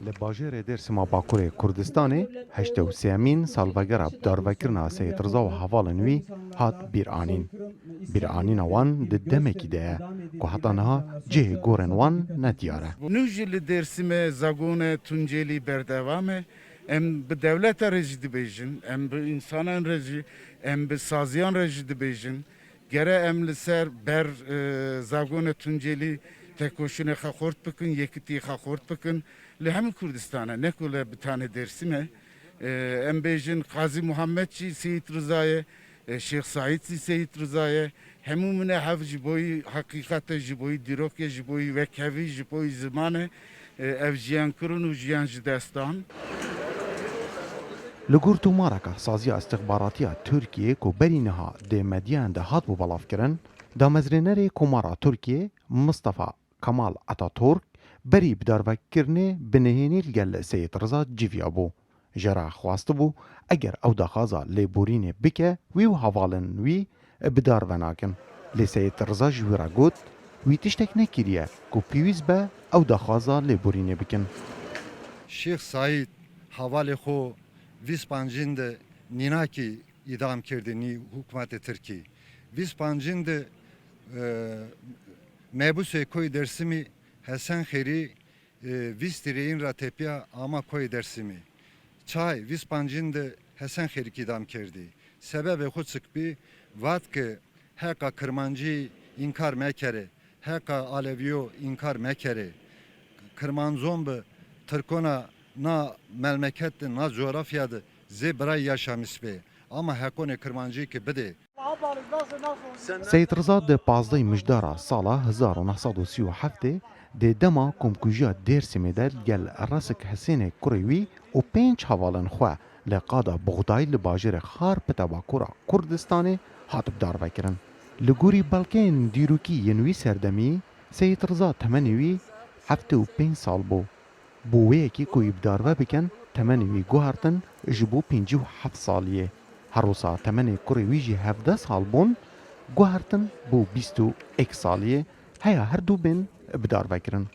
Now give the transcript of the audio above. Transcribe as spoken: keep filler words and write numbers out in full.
Li bajêrê Dêrsim a Bakurê Kurdistanê heştê û sêyemîn salvegera bidarvekirina Seyîd Riza û hevalên wî hat bîranîn. Bîranîna wan di demekî de ye ku heta niha cihê gorên wan nediyar e. Nû jî li Dêrsimê zagone Tuncêlî berdewam e. Em bi dewleta re jî dibêjin, em bi însanan re jî, em bi saziyan re jî dibêjin. Gere em li ser ber, e, zagone Tuncêlî tekoşînê xwe xurt bikin, yekitî xwe xurt bikin. Li hemî Kurdistan e, ne ku li bi tanê Dêrsim e. E, em bêjin Qazî Muhammed jî Seyîd Riza ye, e, Şêx Saîd jî Seyîd Riza ye. Hemû min e hev ji boyî heqîqet e, ji boyî dîrok e, ji boyî wekhevî, ji boyî ziman e. E, ev jiyan kirin û jiyan ji dest dan. Li gor tomareke saziya îstixbaratiya Tirkiyê ku berî niha di medyayan de hatbû belavkirin, damezrênerê Komara Tirkiyê Mustafa Kemal Ataturk berî bidarvekirinê bi nihênî li gel Seyîd Riza civiyabû. Ji re xwestibû, eger ew daxwaza lêborînê bike, wî û hevalên wî bidarve nakin. Lê Seyîd Riza ji wî re got, wî tiştek nekiriye ku pêwîst be ew daxwaza lêborînê bikin. Şêx Saîd hevalê xwe vîst pancîn de nînakî îdam kirdinî hikûmetê Tirkî. Vîst pancîn de, e, mebûsê koyê Dêrsimî Hesen Xêrî, e, vîst rêyîn ra tepiya ama koyê Dêrsimî. Çay vîst pancîn de Hesen Xêrî îdam kirdî. Sebebê xwe çik bî, vat ki heqa Kirmancî înkar mekere, heqa Aleviyo înkar mekere. Kirmancon bi Tirkona na melmeket de, na coğrafya de zê birayî yaşamîs bê. Ama heqonê Kirmancî ki bidê. Seyîd Riza di pazdehê Mijdara sala hezar û neh sed û sî û heftê di dema komkujiya Dêrsimê de gel Resik Hisênê kurê wî û pênc hevalên xwe li qada Buxday li bajêrê Xarpita Bakura Kurdistanê hat bidarvekirin. Li gorî belgeyên dîrokî yên wî serdemî, Seyîd Riza temenê wî heftê û pênc sal bû. Bo wê yekê ku wî bidarve bikin, temenê wî guhertin ji bo pêncî û heft saliyê. Her wisa temenê kurê wî jî hevdeh sal bûn, guhertin bo bîst û yek saliyê, heya her du bên bidarvekirin.